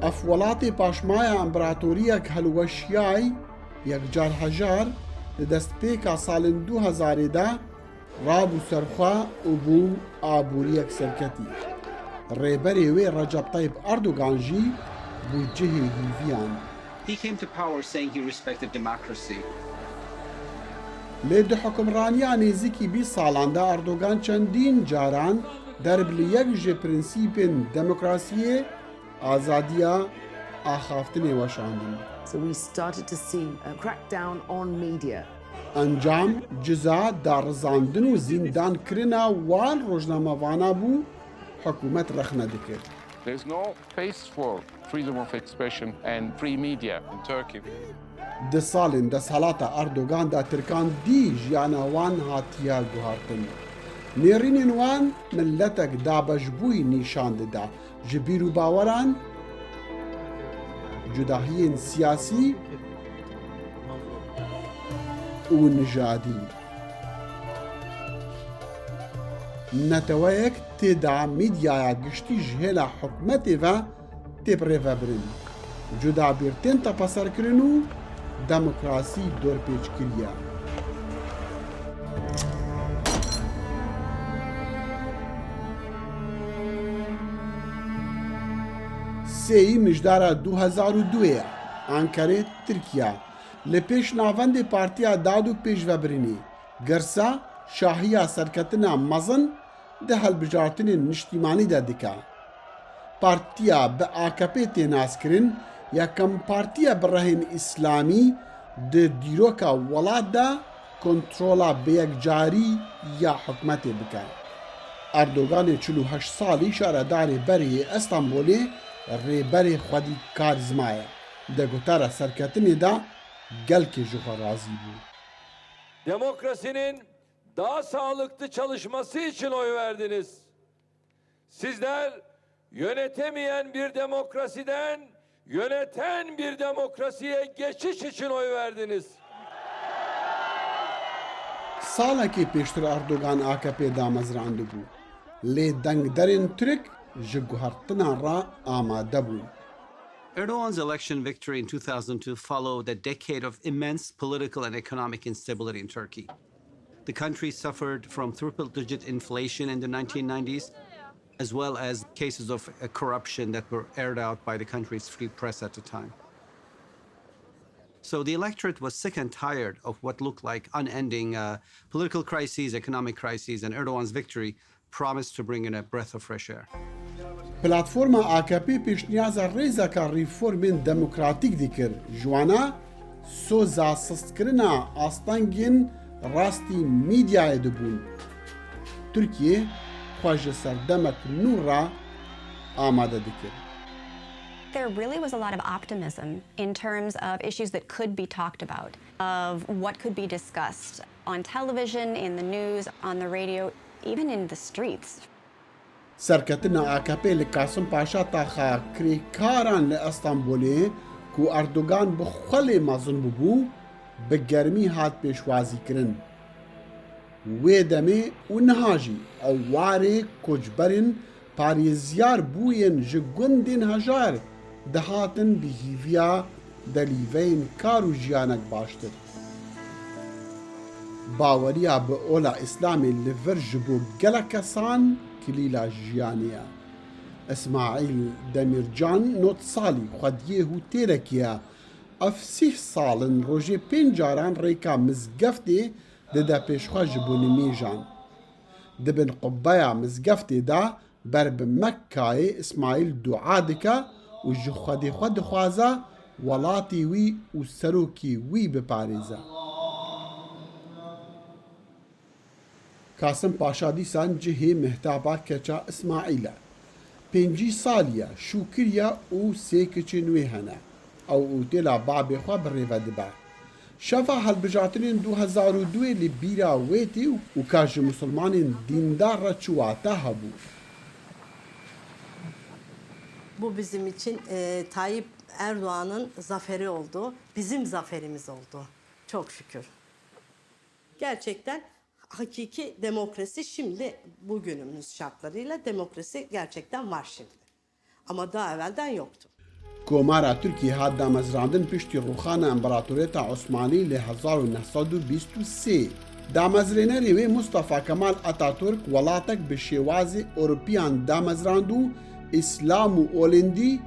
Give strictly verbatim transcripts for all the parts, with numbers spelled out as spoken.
Ev welatê paşmaya împeratoriyek hilweşiyay, yekcar hejar, di destpêka salên du hezarê de rabû ser xwe û bû aboriyek serketî. Rêberê wê Recep Tayyip Erdogan jî bû cihê hîviyan. He came to power saying he respected democracy. Lê di hukimraniya nêzîkî bîst salan de Erdogan çendîn caran derb li yek ji prensîpên demokrasiyê, azadiya axaftinê weşandin. So we started to see a crackdown on media. Encam, ciza, darizandin û zîndankirina wan rojnamevana bû, hikûmet rexne dikir. There's no space for freedom of expression and free media in Turkey. Di salên desthilata Erdogan de Tirkan dî jiyana wan hatiye guhartin. Nêrînên wan miletek dabeşbûyî nîşan dida, ji bîr û baweran, cudahiyên siyasî û nijadî. Neteweyek tê de medyaya giştî ji hêla hikûmetê ve tê birêvebirin. Cudabîr tên tepeserkirin û demokrasî dorpêç kiriye. Sêyî mijdara du hezar û duyê ye. Ankarê, Tirkiye. Li pêş navendê Partiya Dad û Pêşvebirinê, Girsa, şahiya serketina mezin di hilbijartinên niştîmanî de dike. Partiya bi A K P tê naskirin, yekem partiya bi rehên îslamî di dîroka welat de kontrola bêyekcarî ya hikûmetê bike. Erdoganê çil û heşt salî şaredarê berê yê Estenbolê rêberê xwedî karîzma ye. Di gotara serketinê de gelkê ji xwe razî bû. Demokrasinin daha sağlıklı çalışması için oy verdiniz. Sizler yönetemeyen bir demokrasiden yöneten bir demokrasiye geçiş için oy verdiniz. Salekê pêştir Erdogan A K P damezrandibû, lê dengderên Tirk ji guhertinan re amade bûn. Erdogan's election victory in two thousand two followed a decade of immense political and economic instability in Turkey. The country suffered from triple-digit inflation in the nineteen nineties, as well as cases of, uh, corruption that were aired out by the country's free press at the time. So the electorate was sick and tired of what looked like unending, uh, political crises, economic crises, and Erdogan's victory promised to bring in a breath of fresh air. Platforma A K P pêşniyaza rêzeka reformên demokratîk dikir. Ji wana soza sistkirina astengên rastî medyayê dibûn. Tirkiye xwe ji serdemek nû re amade dikir. There really was a lot of optimism in terms of issues that could be talked about, of what could be discussed on television, in the news, on the radio, even in the streets. Serketina A K P li Kasim Paşa taxa kirêkaran li Estenbolê ku Erdogan bi xwe lê mezin bûbû, bi germî hat pêşwazîkirin. Wê demê û niha jî ew warê koçberên parêzyar bûyên ji gundên hejar dihatin bi hîviya delîveyên kar û jiyanek baştir. Baweriya bi ola Îslamê li vir ji bo gelek kesan kilîla jiyanê ye. Îsmaîl Demîrcan nod salî xwediyê hûtêrekê ye. Ev sîh sal in rojê pênc caran rêka mizgeftê dide pêşxwe ji bo nimêjan. Di bin qubbeya mizgeftê de ber bi Mekkayê Îsmaîl dua dike û ji Xwedê xwe dixwaze welatê wî û serokê wî biparêze. Kasim Paşa dîsan cihê mihtaba keça Îsmaîl e. Pêncî salî ye, şû kiriye û sê kiçên wê hene. Ew otêla babê xwe bi rê ve dibe. Şeva hilbijartinên du hezar û duyê li bîra wê tê û ka ji misilmanên dîndar re çi wate hebû. Bu bizim için, e, Tayyip Erdoğan'ın zaferi oldu. Bizim zaferimiz oldu. Çok şükür. Gerçekten hakiki demokrasi şimdi, bugünümüz şartlarıyla demokrasi gerçekten var şimdi. Ama daha evvelden yoktu. Komara Tirkiyê hat damezrandin piştî rûxana Împaratoriyeta Osmanî li hezar û neh sed û bîst û sê. Damezrênerê wê Mustafa Kemal Ataturk welatek bi şêwazê Ewropiyan damezrand û Îslam û Olendî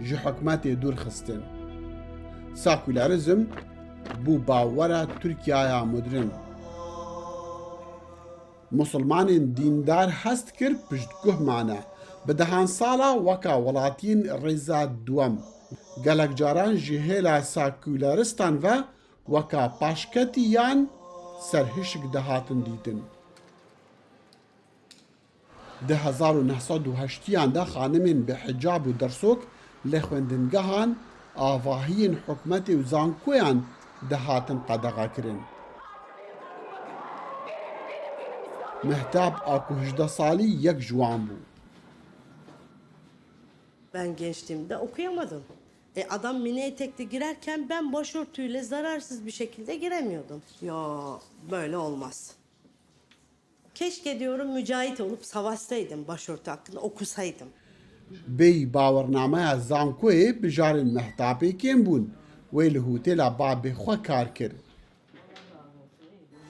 ji hikûmetê dûr xistin. Sakûlerîzm bû bawera Tirkiyaya modern. Musulmanên dîndar hest kir piştguh mane. Bi dehan sala weka welatiyên rêza duwem. Gelek caran ji hêla sakûleristan ve weka paşketî yan serhişk dihatin dîtin. Di hezar û neh sed û heştiyan de xanimên bi hicab û dersok li xwendingehan, avahiyên hikûmetê û zankoyan dihatin qedexekirin. Mehtap a ku hejdeh salî yek ji wan bû. Ben gençliğimde okuyamadım. E, adam mini etekli girerken ben başörtüyle zararsız bir şekilde giremiyordum. Yo, böyle olmaz. Keşke diyorum mücahit olup savaşsaydım başörtü hakkında, okusaydım. Bêyî bawernameya zankoyê bijarên Mehtapê kêm bûn. Wê li hotêla babê xwe kar kir.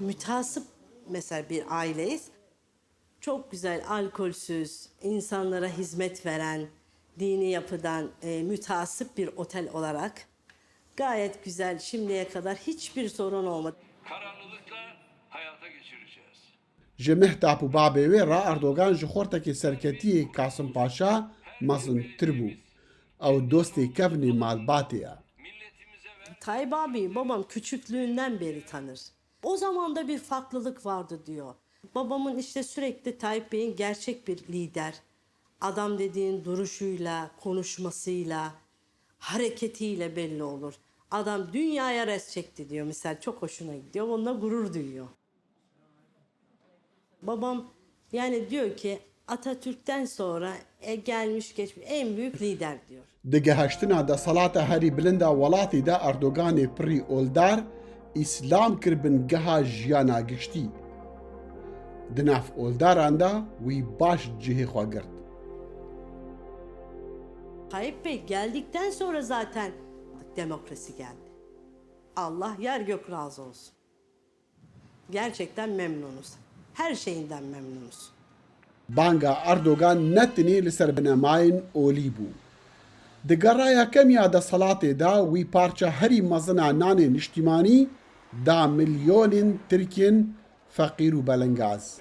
Mütasip mesela bir aileyiz. Çok güzel, alkolsüz, insanlara hizmet veren, dini yapıdan e, mütasip bir otel olarak gayet güzel, şimdiye kadar hiçbir sorun olmadı. Kararlılıkla hayata geçireceğiz. Ji Mehtap û babê wê re Erdogan ji xortekê serketiyê Kasim Paşa mezintir bû. Ew dostê kevnê malbatê ye. Tayyip abi babam küçüklüğünden beri tanır. O zaman da bir farklılık vardı diyor. Babamın işte sürekli Tayyip Bey'in gerçek bir lider. Adam dediğin duruşuyla, konuşmasıyla, hareketiyle belli olur. Adam dünyaya res çekti diyor. Misal çok hoşuna gidiyor. Onunla gurur duyuyor. Babam yani diyor ki Atatürk'ten sonra e, gelmiş geçmiş en büyük lider diyor. Di gehiştina desthilata herî bilind a welatê de Erdoganê pirî oldar Îslam kir bingeha jiyana giştî. Di nav oldaran de wî baş cihê xwe girt. Tayyip Bey geldikten sonra zaten demokrasi geldi. Allah yer gök razı olsun. Gerçekten memnunuz. Her şeyinden memnunuz. Banga Erdogan ne tenê li ser binemayên olî bû. Di gera yekemî ya desthilatê de wî parça herî mezin a nanê niştîmanî da milyonên Tirkên feqîr û belengaz.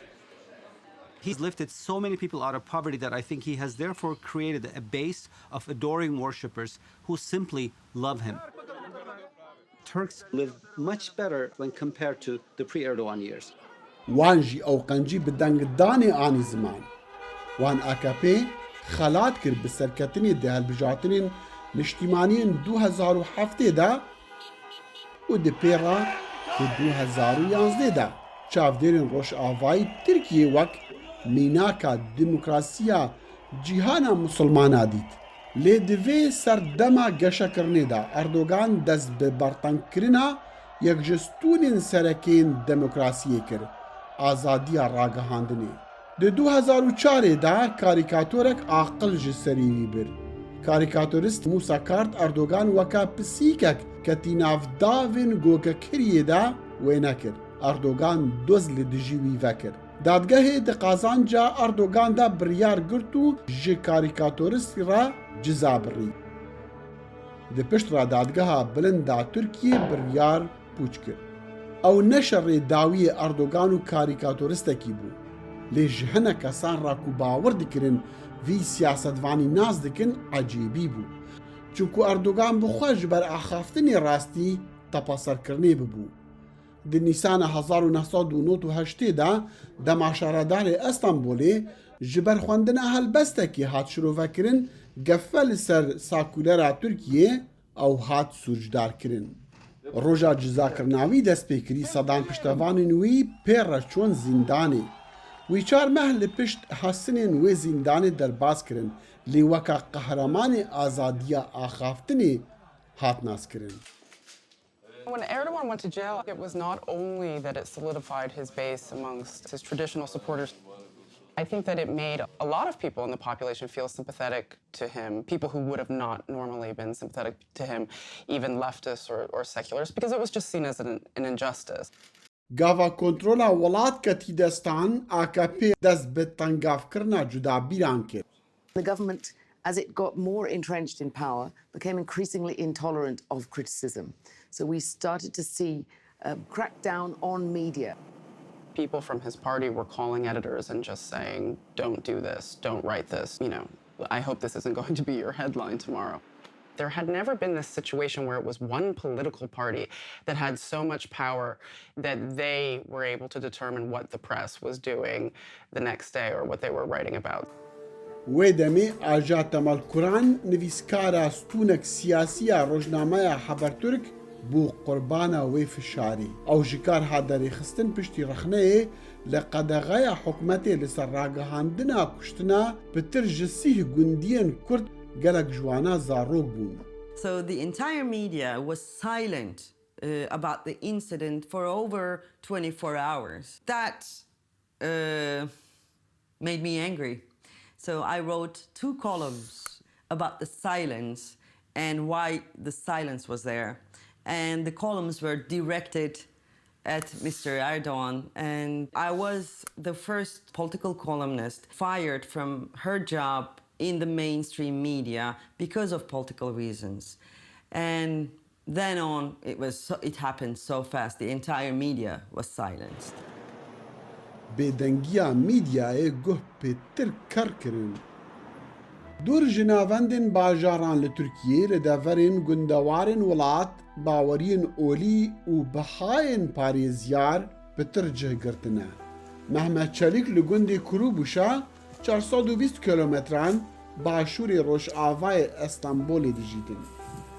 He's lifted so many people out of poverty that I think he has therefore created a base of adoring worshippers who simply love him. Turks live much better when compared to the pre-Erdogan years. Wan jî ew qencî bi dengdanê anî ziman. Wan A K P xelat kir bi serketinê di hilbijartinên niştîmaniyên du hezar û heftê de û di pê re di du hezar û yanzdê de çavdêrên Rojavayî Tirkiyê wek mînaka demokrasiya cîhana misilmana dît. Lê di vê serdema geşekirinê de Erdogan dest bi bertengkirina yek ji stûnên sereke yên demokrasiyê kir, azadiya ragihandinê. Di du hezar û çarê de karîkatorek aqil ji serê wî bir. Karîkatorist Musa Kart Erdogan weke pisîkek ketî nav davên gokekiriyê de wêne kir. Erdogan doz li dijî wî vekir. Dadgehê di qazanca Erdogan de biryar girt û ji karîkatoristî re ciza birî. Di pişt re dadgeha bilind a Tirkiyê biryar pûç kir. Ew ne şerê dawiyê Erdogan û karîkatoristekî bû. Lê ji hinek kesan re ku bawer dikirin vî siyasetvanî nas dikin ecêbî bû. Çunku Erdogan bi xwe ji ber axaftinê rastî tepaserkirinê bibû. Di Nîsana hezar û neh sed û nod û heştê de dema şaredarê Estenbolê ji ber xwendina helbestekê hat şirovekirin, gefe li ser sakûlera Tirkiyê ew hat sûcdarkirin. Roja cizakirina wî dest pê kirî, sedan piştevanên wî pê re çûn zîndanê. Wî çar meh li pişt hesinên wê zîndanê derbas kirin, lê weka qehremanê azadiya axaftinê hat naskirin. When Erdogan went to jail, it was not only that it solidified his base amongst his traditional supporters. I think that it made a lot of people in the population feel sympathetic to him, people who would have not normally been sympathetic to him, even leftists or, or secularists, because it was just seen as an, an injustice. Gava kontrola welat ketî destan, A K P dest bi tengavkirina cudabîran kir. The government, as it got more entrenched in power, became increasingly intolerant of criticism. So we started to see a crackdown on media. People from his party were calling editors and just saying, "Don't do this, don't write this, you know, I hope this isn't going to be your headline tomorrow." There had never been this situation where it was one political party that had so much power that they were able to determine what the press was doing the next day or what they were writing about. Wê demê Aja Temelkuran, nivîskara stûnek siyasî ya rojnameya Habertürk, bû qurbana wê fişarî. Ew ji kar hat derêxistin piştî rexneyê li qedexeya hikûmetê li ser ragihandina kuştina pitir ji sîh gundiyên Kurd, gelek ji wana zarok bûn. So the entire media was silent uh, about the incident for over twenty-four hours. That uh, made me angry. So I wrote two columns about the silence and why the silence was there. And the columns were directed at Mister Erdogan. And I was the first political columnist fired from her job in the mainstream media because of political reasons. And then on, it was so, it happened so fast. The entire media was silenced. Bêdengiya mîdyayê guh pêtir ker kirin. Dûr ji navendên bajaran li Tirkiyê, li deverên gundewarên welat, baweriyên olî û bihayên parêziyar pitir cih girtine. Mehmet Çelîk li gundê Kurûbûşa, çar sed û bîst kilometran başûrê rojavayê Estenbolê dijîtin.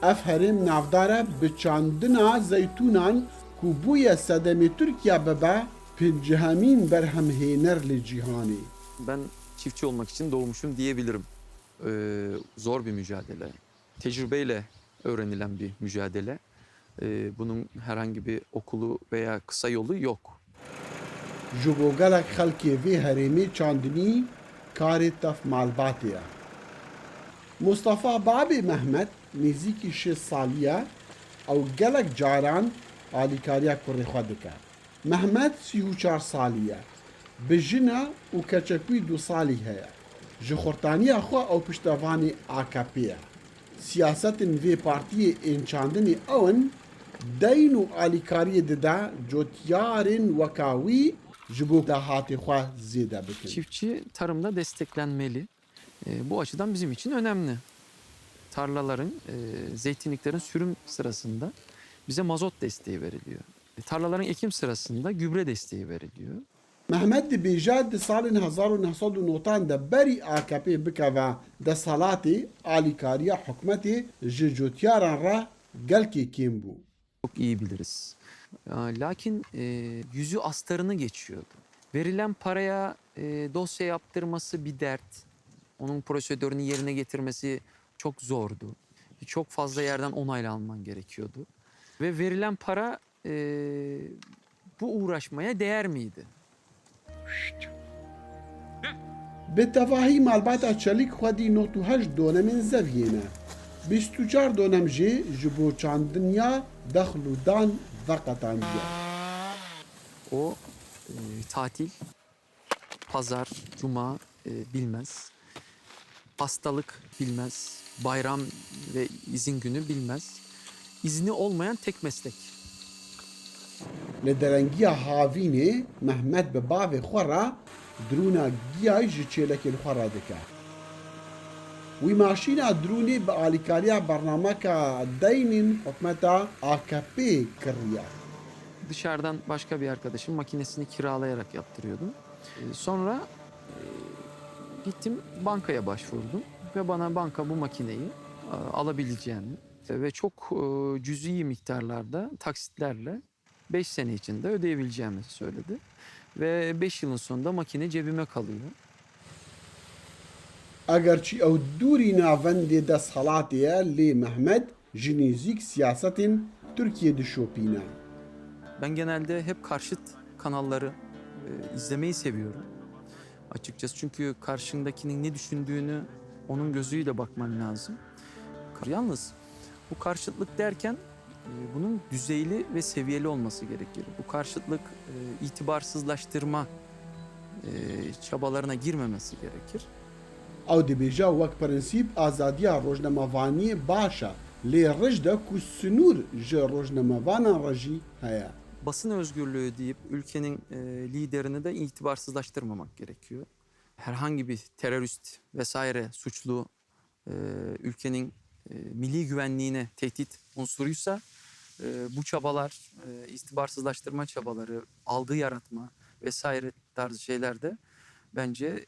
Ev herêm navdar e bi çandina zeytûnan ku bûye sedemê Tirkiye bibe pincihemîn berhemhêner li cîhanê. Ben çiftçi olmak için doğmuşum diyebilirim. Ee, zor bir mücadele. Tecrübeyle öğrenilen bir mücadele. Ee, bunun herhangi bir okulu veya kısa yolu yok. Ji bo gelek xelkê vê herêmê çandinî karê tev malbatê ye. Mustafa babê Mehmet nêzîkî şêst salî ye, ew gelek caran alîkariya kurê xwe dike. Mehmet sî û çar salî ye. Bi jin e û keçek wî du salî heye. Ji xurtaniya xwe ew piştevanê A K P ye. Siyasetên vê partiyê ên çandinê ew in, deyn û alîkariyê dide cotyarên weka wî ji bo dahatê xwe zêde bikin. Çiftçi tarımda desteklenmeli. E, bu açıdan bizim için önemli. Tarlaların, e, zeytinliklerin sürüm sırasında bize mazot desteği veriliyor. E, tarlaların ekim sırasında gübre desteği veriliyor. Mehmet dibêje, di salên hezar û neh sed û newtan de berî A K P bikeve desthilatê, alîkariya hikûmetê ji cotyaran re gelkê kêm bû. Çok iyi biliriz. Lakin e, yüzü astarını geçiyordu. Verilen paraya e, dosya yaptırması bir dert. Onun prosedürünü yerine getirmesi çok zordu. Çok fazla yerden onayla alman gerekiyordu. Ve verilen para e, bu uğraşmaya değer miydi? Bi tevahî malbata Çelîk xwedî nod û heşt donemên zeviyê ne. Bîst û çar donem jî ji bo çandiniya dexl û dan veqetandiye. O e, tatil, pazar, cuma e, bilmez. Hastalık bilmez. Bayram ve izin günü bilmez. İzni olmayan tek meslek. Li derengiya havînê Mehmet bi bavê xwe re drûna giyay ji çêlekên xwe re dike. Wî maşîna drûnê bi alîkariya bernameka deynên hikûmeta A K P kiriye. Dışarıdan başka bir arkadaşın makinesini kiralayarak yaptırıyordum. E, Sonra e, gittim bankaya başvurdum ve bana banka bu makineyi e, alabileceğimi ve çok e, cüzi miktarlarda taksitlerle beş sene içinde ödeyebileceğimi söyledi. Ve beş yılın sonunda makine cebime kalıyor. Egerçî ew dûrî navendê desthilatê ye, lê Mehmet ji nêzîk siyasetên Tirkiyê dişopîne. Ben genelde hep karşıt kanalları e, izlemeyi seviyorum. açıkçası. Çünkü karşındakinin ne düşündüğünü onun gözüyle bakman lazım. Yalnız bu karşıtlık derken, e, bunun düzeyli ve seviyeli olması gerekir. Bu karşıtlık, e, itibarsızlaştırma, e, çabalarına girmemesi gerekir. Ew dibêje, wek prensîp, azadiya rojnamevaniyê baş e, lê rij de ku sinûr ji rojnamevanan re jî heye. Basın özgürlüğü deyip ülkenin, e, liderini de itibarsızlaştırmamak gerekiyor. Herhangi bir terörist vesaire suçlu, e, ülkenin, e, milli güvenliğine tehdit unsuruysa, e, bu çabalar, e, itibarsızlaştırma çabaları, algı yaratma vesaire tarzı şeyler de bence, e,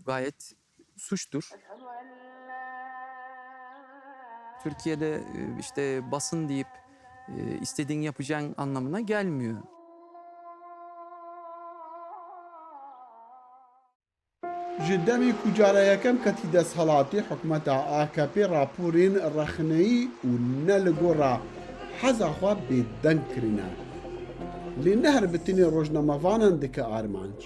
gayet suçtur. Türkiye'de, e, işte basın deyip, e, istediğini yapacağın anlamına gelmiyor. Ji demê ku cara yekem ketî desthilatê, hikûmeta A K P raporên rexneyî û ne li gora heza xwe bêdeng kirine. Lê ne her bi tenê rojnamevanan dike armanc.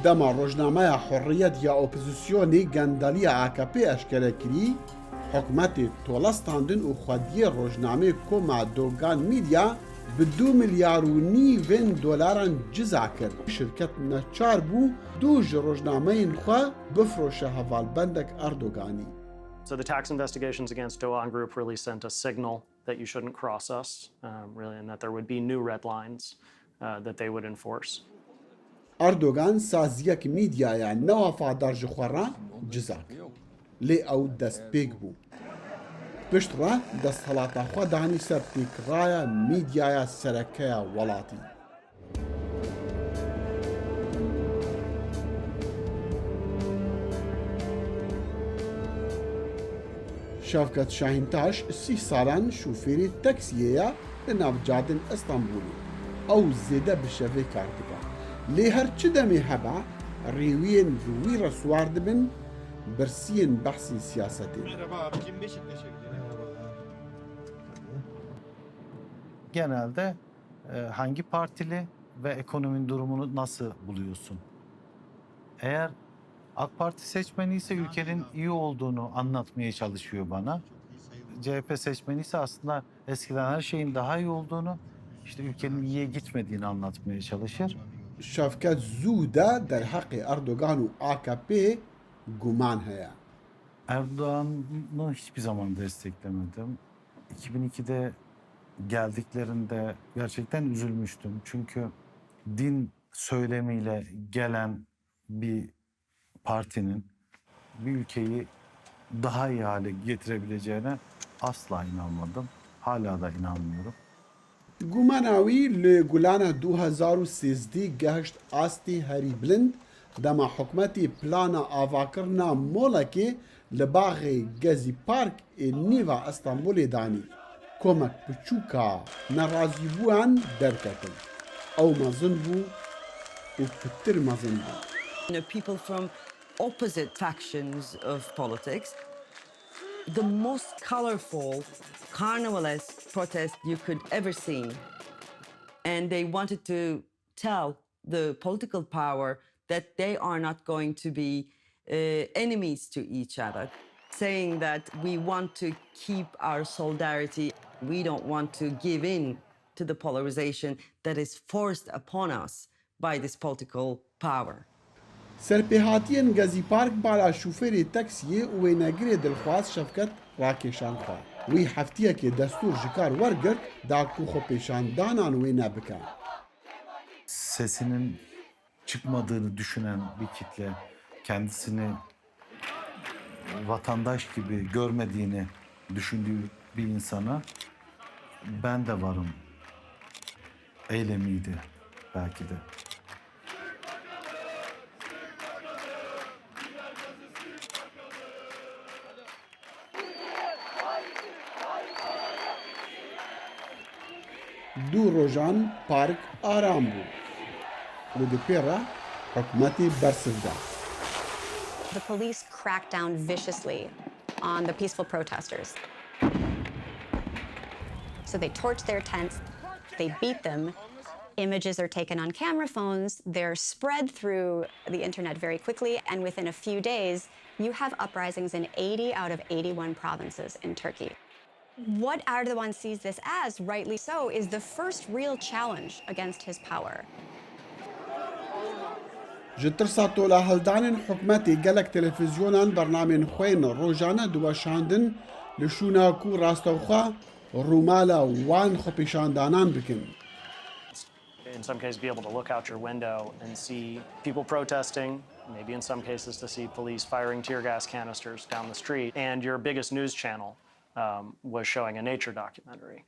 Dema rojnameya Hurriyet ya opozisyonê gendaliya A K P eşkere kirî, hikûmetê tole standin û xwediyê rojnameyê koma Dogan Media bi du milyar û nîvên dolaran ciza kir. Şirket neçar bû du ji rojnameyên xwe bifroşe hevalbendek Erdoganî. So the tax investigations against Doğan Group really sent a signal that you shouldn't cross us, um, really, and that there would be new red lines, uh, that they would enforce. Erdogan saziyek mîdyaya ne wefadar ji xwe re ciza kir. Lê ew destpêk bû. Pişt re desthilata xwe danî ser têkiraya mîdyaya sereke ya welatî. Şevket Şahîntaş sîh salan şofêrê taksiyê ye li nav cadên Stenbolê. Ew zêde bi şevê kar dike. Lê her çi demê hebe, rêwiyên bi wî re siwar dibin, birsiyên behsî siyasetê ne. Merhaba abi, kim Beşiktaş'a gidiyor? Merhaba. Genelde e, hangi partili ve ekonominin durumunu nasıl buluyorsun? Eğer AK Parti seçmeni ise ülkenin iyi olduğunu anlatmaya çalışıyor bana. C H P seçmeni ise aslında eskiden her şeyin daha iyi olduğunu, işte ülkenin iyiye gitmediğini anlatmaya çalışır. Şevket zû de derheqê Erdogan û A K P guman heye. Erdoğan'ı hiçbir zaman desteklemedim. iki bin ikide geldiklerinde gerçekten üzülmüştüm. Çünkü din söylemiyle gelen bir partinin bir ülkeyi daha iyi hale getirebileceğine asla inanmadım. Hala da inanmıyorum. Gumana wî li Gulana du hezar û sêzdeh gehişt astê herî bilind, dema hikûmetê plana avakirina molekê li baxê Gezi Park ê nêva Stenbolê danî. Komek piçûka nerazîbûyan derketin. Ew mezin bû û pitir mezin bû. You know, people from opposite factions of politics, the most colorful, carnivalesque protest you could ever see. And they wanted to tell the political power that they are not going to be uh, enemies to each other, saying that we want to keep our solidarity, we don't want to give in to the polarization that is forced upon us by this political power. Serpêhatiyên Gezi Park bala şofêrê taksiyê û wênegirê dilxwaz Şevket rakêşan xwe. Wî heftiyekê destûr ji kar wergirt da ku xwepêşandanan wêne bike. Sesinin çıkmadığını düşünen bir kitle, kendisini vatandaş gibi görmediğini düşündüğü bir insana "Ben de varım" eylemiydi belki de. Du rojan park aram bû. Li di pê re hikûmetê bersiv da. The police cracked down viciously on the peaceful protesters. So they torched their tents, they beat them, Images are taken on camera phones, they're spread through the internet very quickly, and within a few days, you have uprisings in eighty out of eighty-one provinces in Turkey. What Erdogan sees this as, rightly so, is the first real challenge against his power. Ji tirsa tolaheldanên hikûmetê gelek televîzyonan bernamên xwe yên rojane diweşandin li şûna ku rastewxwe rûmala wan xwepêşandanan bikin. In some cases, be able to look out your window and see people protesting, maybe in some cases to see police firing tear gas canisters down the street, and your biggest news channel um, was showing a nature documentary.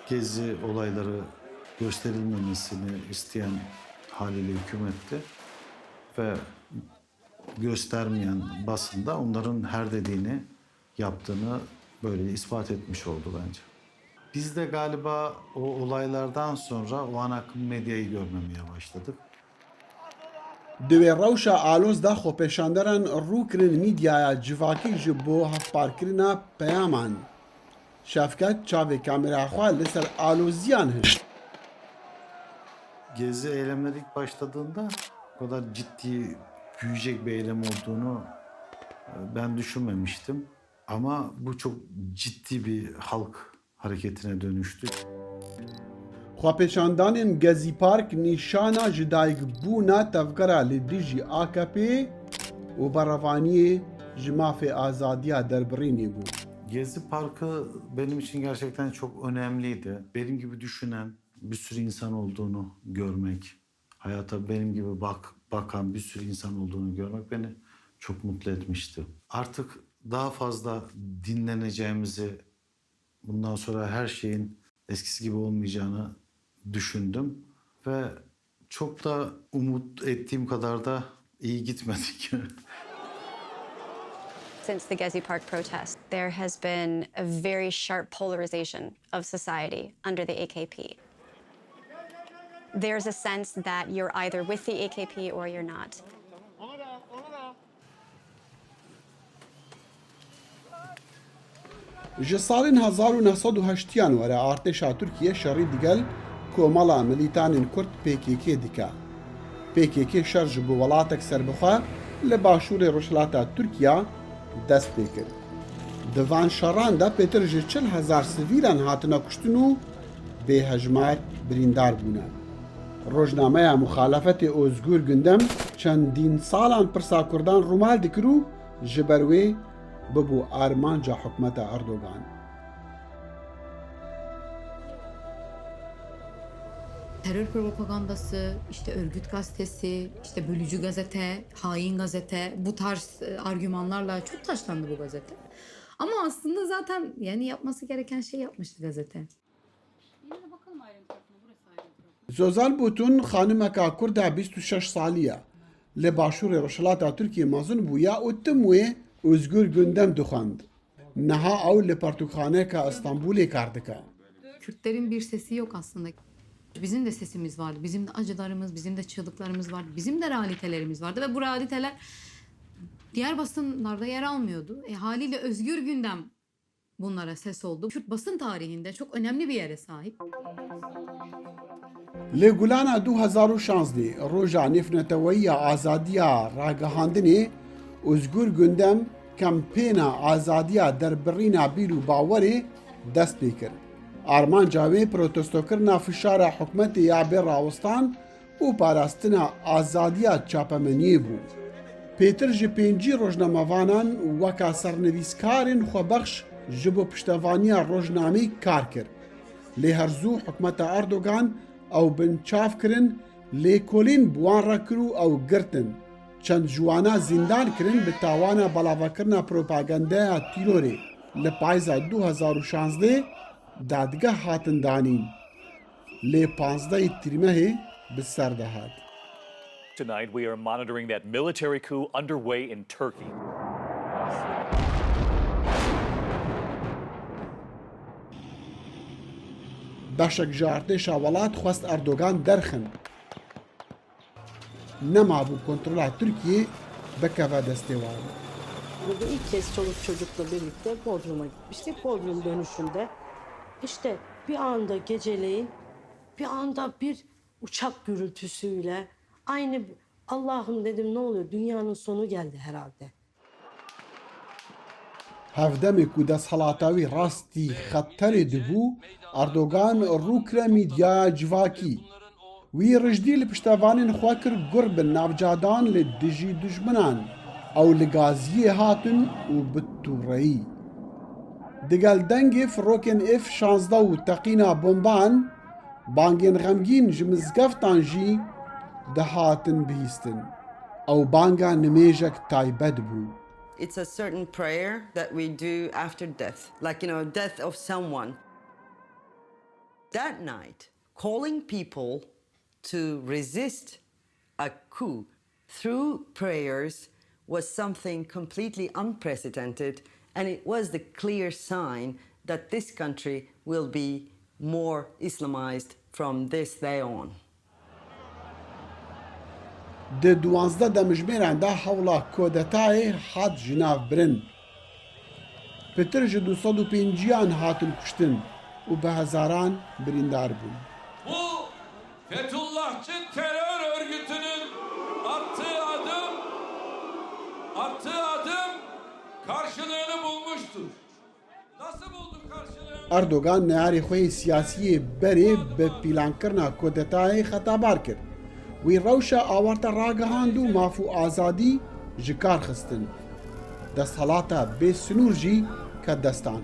Gezi olayları gösterilmemesini isteyen haliyle hükümetti ve göstermeyen basında onların her dediğini yaptığını böyle ispat etmiş oldu bence. Biz de galiba o olaylardan sonra o ana akım medyayı görmemeye başladık. Di wê rewşa aloz de xwepêşanderan rû kirin mîdyaya civakî ji bo hevparkirina peyaman. Şevket çavê kamera xwe li ser aloziyan hişt. Gezi eylemleri ilk başladığında bu kadar ciddi büyüyecek bir eylem olduğunu e, ben düşünmemiştim. Ama bu çok ciddi bir halk hareketine dönüştü. Xwepêşandanên Gezî Park nîşana jidayikbûna tevgera li dijî A K P û berevaniyê ji mafê azadiya derbirînê bû. Gezi Parkı benim için gerçekten çok önemliydi. Benim gibi düşünen bir sürü insan olduğunu görmek, hayata benim gibi bak bakan bir sürü insan olduğunu görmek beni çok mutlu etmişti. Artık daha fazla dinleneceğimizi, bundan sonra her şeyin eskisi gibi olmayacağını düşündüm ve çok da umut ettiğim kadar da iyi gitmedik. Since the Gezi Park protests, there has been a very sharp polarization of society under the A K P. There's a sense that you're either with the A K P or you're not. Ji salên hezar û neh sed û heştiyan were artêşa Tirkiye şerî digel komela milîtanên Kurd P K K dike. P K K şer ji bo welatek serbixwe li başûrê rojhilata Tirkiya dest pê kir. Di van şeran de pêtir ji çil hezar sivîlan hatine kuştin û bêhejmar birîndar bûne. Rojnameya muxalefetê Ozgur Gündem çendîn salan pirsa Kurdan rûmal dikir û ji ber wê bibû armanca hikûmeta Erdogan. Terör propagandası, işte örgüt gazetesi, işte bölücü gazete, hain gazete, bu tarz e, argümanlarla çok taşlandı bu gazete. Ama aslında zaten yani yapması gereken şey yapmıştı gazete. Zozan Butun xanimeka Kurd e bîst û şeş salî ye. Li başûrê rojhilata Tirkiyê mezin bûye û tim wê Ozgur Gündem dixwend. Niha ew li pertûkxaneyeke Stenbolê kar dike. Kürtlerin bir sesi yok aslında. Bizim de sesimiz vardı. Bizim de acılarımız, bizim de çığlıklarımız vardı. Bizim de realitelerimiz vardı ve bu realiteler diğer basınlarda yer almıyordu. E, haliyle Özgür Gündem bunlara ses oldu. Kürt basın tarihinde çok önemli bir yere sahip. Li Gulana du hezar û şazdeh, roja nêvneteweyiya azadiya ragihandinê, Ozgur Gündem kempêna azadiya derbirîna bîr û bawerê dest pê kir. Armanca wê protestokirina fişara hikûmetê ya bê rawestan û parastina azadiya çapemeniyê bû. Pêtir ji pêncî rojnamevanan weka sernivîskarên xwebexş ji bo piştevaniya rojnameyî kar kir. Lê her zû hikûmeta Erdogan ew binçav kirin, lêkolîn bi wan re kir û ew girtin. Çend ji wana zîndan kirin bi tawana belavekirina propagandeya tîrorê. Li payîza du hezar û şazdeh dadgeh hatin danîn. Lê panzdehê Tîrmehê bi ser de hat. Tonight, we are monitoring that military coup underway in Turkey. Beşek ji artêşa welat xwest Erdogan derxin. Nemabû kontrola Tirkiyê bikeve destê wan. Burada ilk kez çoluk çocukla birlikte Bodrum'a gitmiştik. Bodrum dönüşünde işte bir anda geceleyin Bir anda bir uçak gürültüsüyle aynı "Allah'ım," dedim, "ne oluyor? Dünyanın sonu geldi herhalde." Hevdemê ku desthilata wî rastî xeterê dibû, Erdogan rû kire mîdyaya civakî. Wî rijdî li piştevanên xwe kir gur bin navcadan li dijî dijminan. Ew li gaziyê hatin û bi tûreyî. Digel dengê firokên F şazdeh û teqîna bomban, bangên xemgîn ji mizgeftan jî dihatin bihîstin. Ew banga nimêjek taybet bû. It's a certain prayer that we do after death, like, you know, death of someone. That night, calling people to resist a coup through prayers was something completely unprecedented, and it was the clear sign that this country will be more Islamized from this day on. Di duwazdeh demjimêran de hewla kodetayê hat ji nav birin. Pitir ji du sed û pênciyan hatin kuştin û bi hezaran birîndar bûn. Bu Fethullahçı terör örgütünün attığı adım, attığı adım karşılığını bulmuştur. Nasıl buldu karşılığını? Erdogan neyarê xwe yê siyasî yê berê bi pîlankirina kodetayê xetabar kir. Wî rewşa awarte ragihand û maf û azadî ji kar xistin. Desthilata bê sinûr jî ket destan.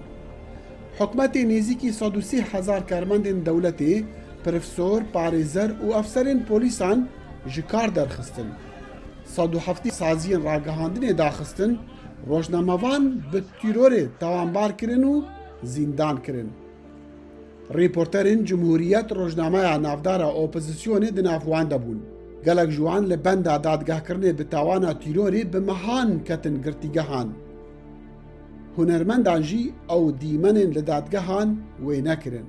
Hikûmetê nêzîkî sed û sî hezar karmendên dewletê, profesor, parêzer û efserên polîsan ji kar derxistin. Sed û heftê saziyên ragihandinê daxistin, rojnamevan bi tîrorê tawanbar kirin û zîndan kirin. Rêporterên Cumhuriyet rojnameya navdara opozisyonê di nav wan de bûn. Gelek ji wan li benda dadgehkirinê bi tawana tîrorê bi mehan ketin girtîgehan. Hunermendan jî ew dîmenên li dadgehan wê nekirin.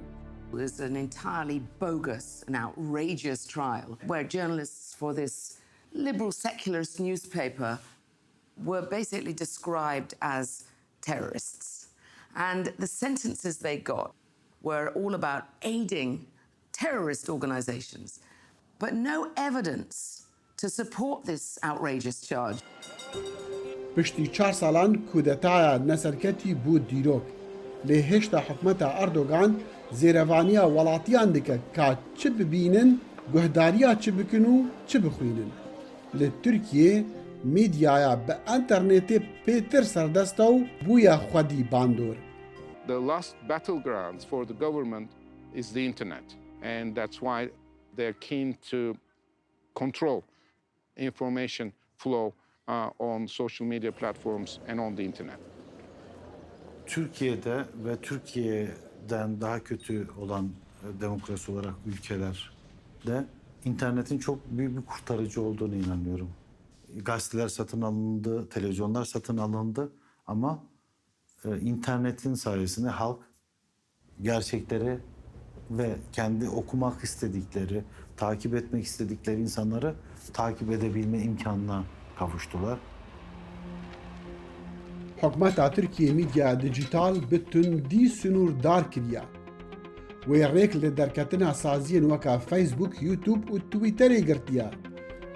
There's an entirely bogus and outrageous trial where journalists for this liberal secularist newspaper were basically described as terrorists. And the sentences they got were all about aiding terrorist organizations, but no evidence to support this outrageous charge. Piştî çar salan kudetaya neserketî bû dîrok. Lê hêşta hikûmeta Erdogan zêrevaniya welatiyan dike ka çi bibînin, guhdariya çi bikin û çi bixwînin. Li Tirkiyê medyaya bi enternetê pêtir serdest e û bûye xwedî bandor. The last battlegrounds for the government is the internet, and that's why they're keen to control information flow, uh, on social media platforms and on the internet. Türkiye'de ve Türkiye'den daha kötü olan, e, demokrasi olarak ülkelerde internetin çok büyük bir kurtarıcı olduğunu inanıyorum. Gazeteler satın alındı, televizyonlar satın alındı ama, e, internetin sayesinde halk gerçekleri ve kendi okumak istedikleri, takip etmek istedikleri insanları takip edebilme imkanına kavuştular. Hikûmeta Tirkiyê medya dîjîtal bi tundî sinûrdar kiriye. Wê rêk li derketina saziyên weke Facebook, YouTube û Twitterê girtiye.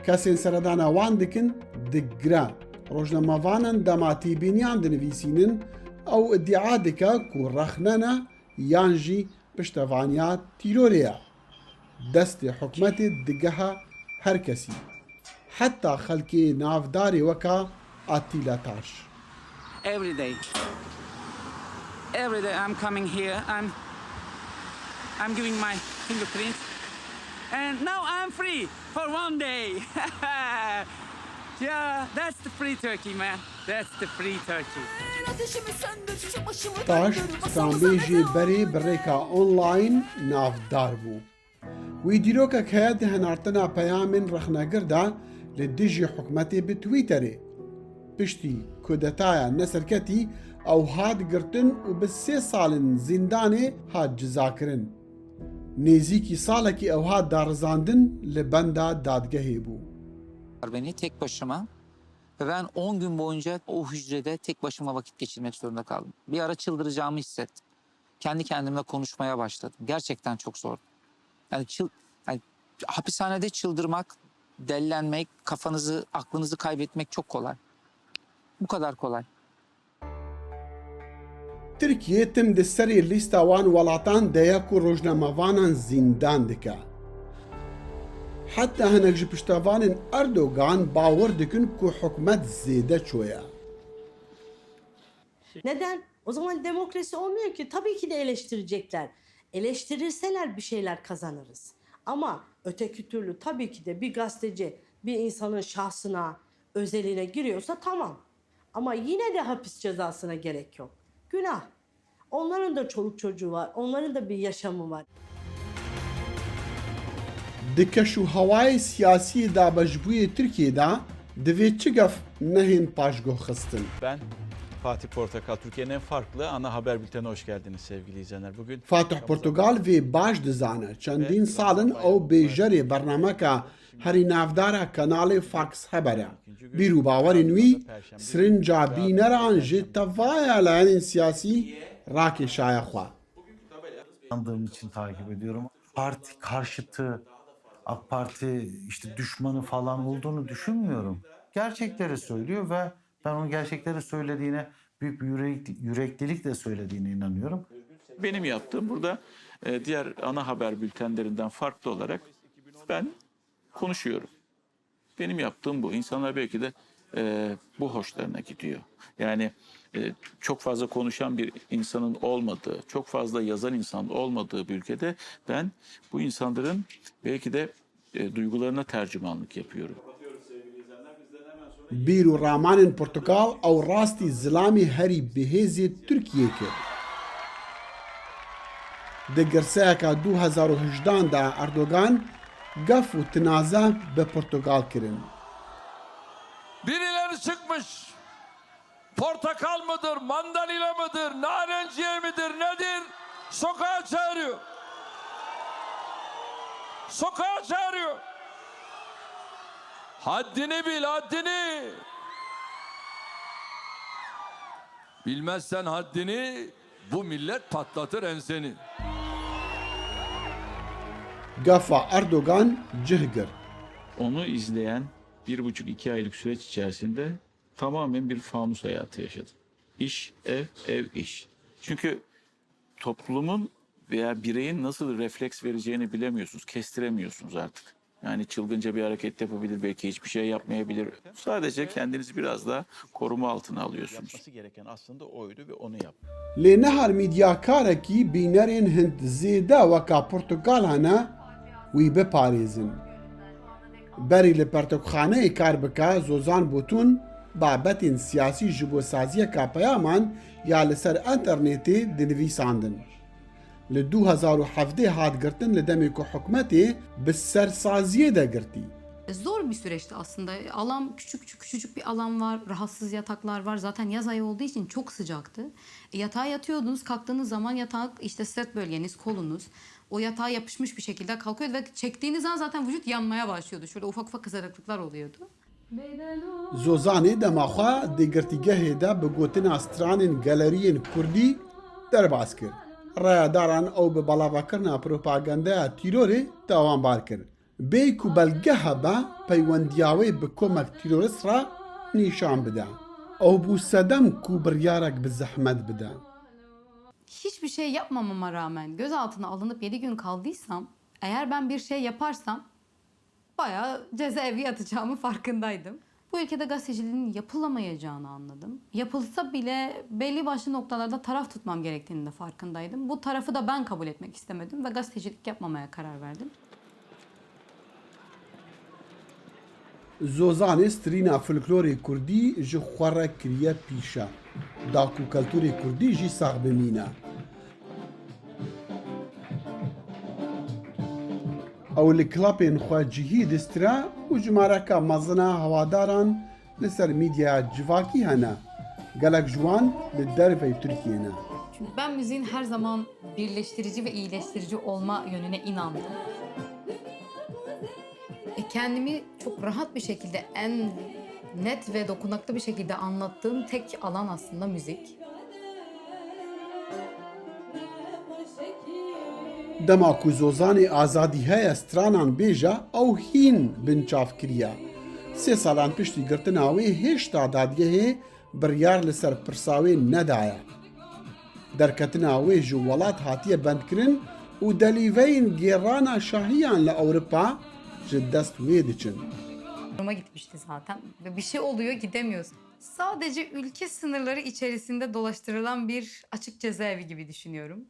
Kesên seredana wan dikin digire. Rojnamevanan dema têbîniyan dinivîsînin, ew îdia dike ku rexne ne yan jî piştevaniya tîrorê ye. Destê hikûmetê digehe her kesî. Heta xelkê navdarê weka Attila Taş. Every day. Every day I'm coming here. I'm, I'm giving my fingerprints. And now I'm free for one day. Yeah, that's the free Turkey, man. That's the free Turkey. Taş stranbêjê berê bi rêka online navdar bû. Wî dîrokek heye di hinartina peyamên rexnegir de li dijî hikûmetê bi Twitterê. Piştî kudetaya neserketî ew hat girtin û bi sê salên zîndanê hat cizakirin. Nêzîkî salekî ew hat darizandin li benda dadgehê bû. Beni tek başıma ve ben on gün boyunca o hücrede tek başıma vakit geçirmek zorunda kaldım. Bir ara çıldıracağımı hissettim. Kendi kendimle konuşmaya başladım. Gerçekten çok zordu. Yani, çıl, yani hapishanede çıldırmak, delilenmek, kafanızı, aklınızı kaybetmek çok kolay. Bu kadar kolay. Tirkiye tim di serê lîsta wan welatan de ye ku rojnamevanan zîndan dike. Heta hinek ji piştevanên Erdogan bawer dikin ku hikûmet zêde çoye. Neden? O zaman demokrasi olmuyor ki. Tabii ki de eleştirecekler. Eleştirirseler bir şeyler kazanırız. Ama öteki türlü tabii ki de bir gazeteci bir insanın şahsına, özeline giriyorsa tamam. Ama yine de hapis cezasına gerek yok. Günah. Onların da çoluk çocuğu var, onların da bir yaşamı var. Di keş û hewayê siyasî yê dabeşbûyê Tirkiyê de divê çi gef nehên paşguh xistin? Ben Fatih Portakal, Türkiye'nin en farklı ana haber bültenine hoş geldiniz sevgili izleyenler. Bugün Fatih Portugal vê baş dizane. Çendîn sal in ew bêjerê bernameka herî navdara kanalê Fox Haber e. Bîr û bawerên wî sirinca bîneran ji tevaya layenên siyasî rakêşaye xwe. İnandığım için takip ediyorum. Parti karşıtı, AK Parti işte düşmanı falan olduğunu düşünmüyorum. Gerçekleri söylüyor ve ben onun gerçekleri söylediğine büyük bir yürek, yüreklilikle söylediğine inanıyorum. Benim yaptığım burada e, diğer ana haber bültenlerinden farklı olarak ben konuşuyorum. Benim yaptığım bu. İnsanlar belki de e, bu hoşlarına gidiyor. Yani e, çok fazla konuşan bir insanın olmadığı, çok fazla yazan insan olmadığı bir ülkede ben bu insanların belki de e, duygularına tercümanlık yapıyorum. Bîr û ramanên Portugal ew rastî zilamê herî bihêzê Tirkiyê kir. Di girseyeka du hezar û hejdan de Erdogan gef û tinaze bi Portugal kirin. Birileri çıkmış. Portakal mıdır, mandalina mıdır, narenciye midir, nedir? Sokağa çağırıyor. Sokağa çağırıyor. Haddini bil, haddini. Bilmezsen haddini, bu millet patlatır enseni. Gafa Erdogan cih girt. Onu izleyen bir buçuk iki aylık süreç içerisinde tamamen bir fanus hayatı yaşadım. İş, ev, ev, iş. Çünkü toplumun veya bireyin nasıl refleks vereceğini bilemiyorsunuz, kestiremiyorsunuz artık. Yani çılgınca bir hareket yapabilir, belki hiçbir şey yapmayabilir. Sadece kendinizi biraz daha koruma altına alıyorsunuz. Yapması gereken aslında oydu ve onu yaptı. Lê ne her mîdyakarekî bînerên hind zêde weka Portugal hene, wî biparêzin. Berî li pertokxaneyê kar bike, Zozan Botûn babetên siyasî ji bo saziyeka peyaman ya li ser enternetê dinivîsandin. Li du hezar û hevdeh hat girtin, li demê ku hikûmetê bi sersaziyê de girtî. Zor bir süreçti aslında. Alan küçük, küçücük bir alan var, rahatsız yataklar var. Zaten yaz ayı olduğu için çok sıcaktı. E, yatağa yatıyordunuz, kalktığınız zaman yatak, işte sırt bölgeniz, kolunuz o yatağa yapışmış bir şekilde kalkıyordu ve çektiğiniz an zaten vücut yanmaya başlıyordu. Şöyle ufak ufak kızarıklıklar oluyordu. Zozanê dema xwe di girtîgehê de bi gotina stranên galeriyên kurdî derbas kir. Rayadaran ew bi belavakirina propagandeya tîrorê tawanbar kir. Bêyî ku belge hebe, peywendiya wê bi komek tîrorist re nîşan bide. Ew bû sedem ku biryarek bi zehmet bide. Hiçbir şey yapmamama rağmen gözaltına alınıp yedi gün kaldıysam, eğer ben bir şey yaparsam bayağı cezaevi yatacağımı farkındaydım. Bu ülkede gazeteciliğin yapılamayacağını anladım. Yapılsa bile belli başlı noktalarda taraf tutmam gerektiğini de farkındaydım. Bu tarafı da ben kabul etmek istemedim ve gazetecilik yapmamaya karar verdim. Zozanê strîna folklorê kurdî ji xwe re kiriye pîşe, da ku kulturê kurdî jî sax bimîne. Ew li klapên xwe cihî distire û jimareka mezin a hewadaran li ser mîdyaya civakî hene, gelek ji wan li derveyî Tirkiyê ne. Çünkü ben müziğin her zaman birleştirici ve iyileştirici olma yönüne inandım. E, kendimi çok rahat bir şekilde, en net ve dokunaklı bir şekilde anlattığım tek alan aslında müzik. Dema ku Zozanê azadî heye stranan bêje, ew hîn binçav kiriye. Sê salan piştî girtina wê hêşta dadgehê biryar li ser pirsa wê nedaye. Derketina wê ji welat hatiye bendkirin û delîveyên gêrana şahiyan li Ewropa ji dest wê diçin. Roma gitmişti zaten. Ve bir şey oluyor, gidemiyoruz. Sadece ülke sınırları içerisinde dolaştırılan bir açık cezaevi gibi düşünüyorum.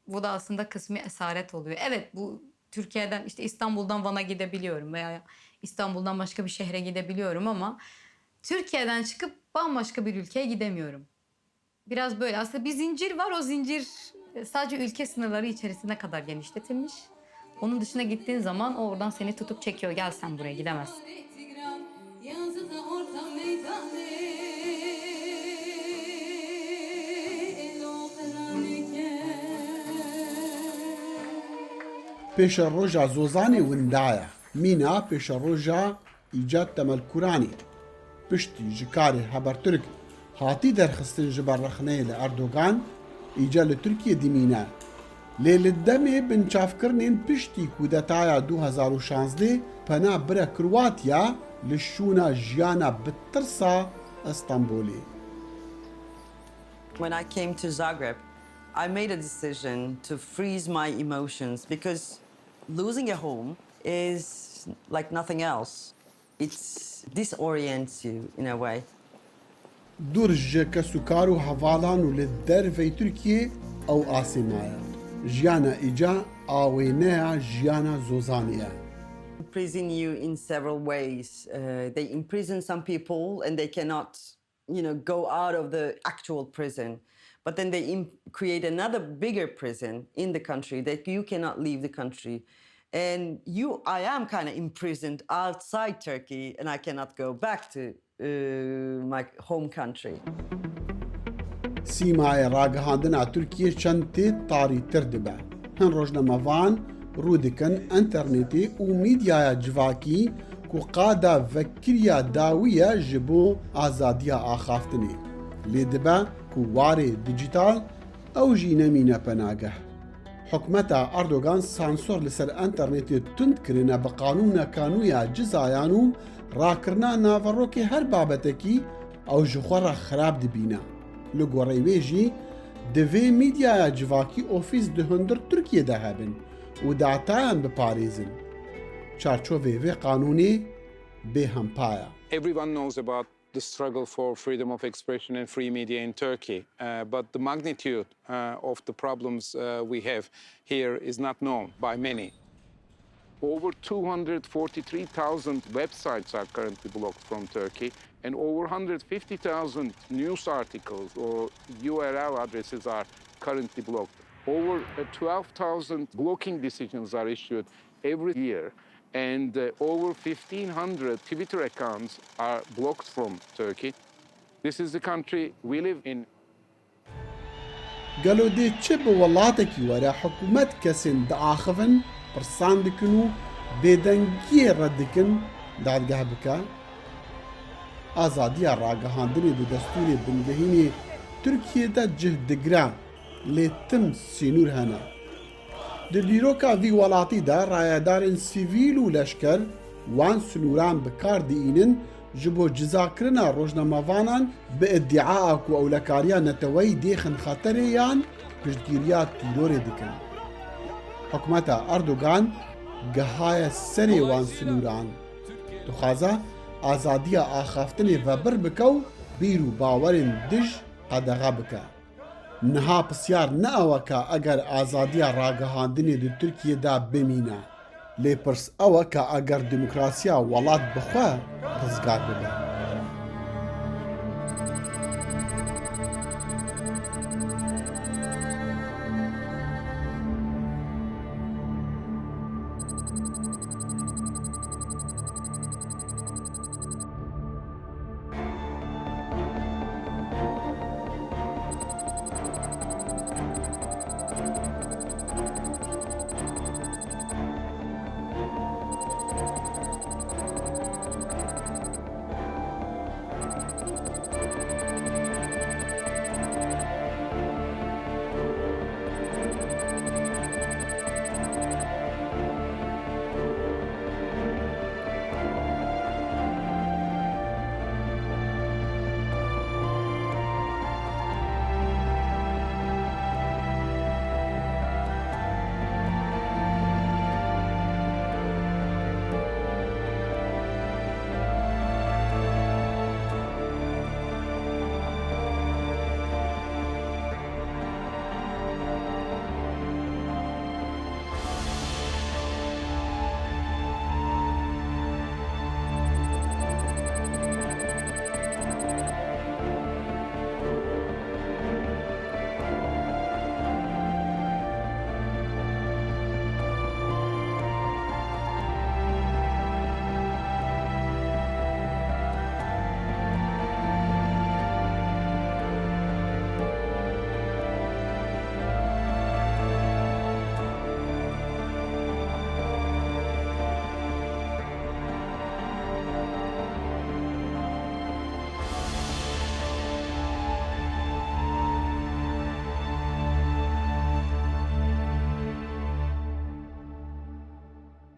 Bu da aslında kısmi esaret oluyor. Evet, bu Türkiye'den, işte İstanbul'dan Van'a gidebiliyorum veya İstanbul'dan başka bir şehre gidebiliyorum ama Türkiye'den çıkıp bambaşka bir ülkeye gidemiyorum. Biraz böyle. Aslında bir zincir var. O zincir, e, sadece ülke sınırları içerisine kadar genişletilmiş. Onun dışına gittiğin zaman o oradan seni tutup çekiyor. Gel, sen buraya gidemezsin. Pêşeroja Zozanê winda ye. Mîna pêşeroja Îcad Temelkuranî. Piştî ji karê Habertürk hatî derxistin ji ber rexneyê li Erdogan, îcar li Tirkiyê dimîne. Lê li demê binçavkirinên piştî kudetaya du hezar û şazdeh pena bire Kroatiya li şûna jiyana bi tirsa Stenbolê. When I came to Zagreb, I made a decision to freeze my emotions because losing a home is like nothing else. It disorients you in a way. Dûr ji kesûkar û hevalan û li dervey Tirkiyê ew asê maye. Jiyana îca a wêneya jiyana Zozanê ye. Imprison you in several ways. Uh, they imprison some people and they cannot, you know, go out of the actual prison. But then they im- create another bigger prison in the country that you cannot leave the country. And you, I am kind of imprisoned outside Turkey and I cannot go back to uh, my home country. Sîmayê ragihandina Tirkiyê çend tê tarîtir dibe. Hin rojnamevan rû dikin enternetê û mîdyaya civakî ku qada vekiriya dawî ye ji bo azadiya axaftinê. Lê dibe ku warê dîjîtal ew jî nemîne penageh. Hikûmeta Erdogan sansor li ser enternetê tund kirine bi qanûneka nû ya cizayan û rakirina naverokê her babetekî ew ji xwe re xirab dibîne. Li gorî wê jî divê mîdyaya civakî ofîs di hundir Tirkiyê de hebin û datayan biparêzin. Çarçovê vê qanûnê bêhempa ye. Everyone knows about the struggle for freedom of expression and free media in Turkey, uh, but the magnitude uh, of the problems uh, we have here is not known by many. Over two hundred forty-three thousand websites are currently blocked from Turkey, and over one hundred fifty thousand news articles or U R L addresses are currently blocked. Over uh, twelve thousand blocking decisions are issued every year, and uh, over fifteen hundred Twitter accounts are blocked from Turkey. This is the country we live in. Gelo dê çi bi welatekî were hikûmet kesên diaxivin, pirsan dikin û bêdengiyê red dikin dadgeh bike? Azadiya ragihandinê di destûrê bingehînê Tirkiyê de cih digire, lê tim sînûr hene. Di dîroka vî welatî de rayedarên sivîl û leşker wan sinûran bi kar diînin ji bo cizakirina rojnamevanan bi îdiaa ku ewlekariya neteweyî dêxin xeterê yan piştgiriya tîrorê dikin. Hikûmeta Erdogan gihaye serê wan sinûran. Dixwaze azadiya axaftinê vebir bike û bîr û bawerên dij qedexe bike. Niha pisyar ne ew e ka eger azadiya ragihandinê di Tirkiyê de bimîne. Lê pirs ew e ka eger demokrasiya welat bi xwe rizgar bibe.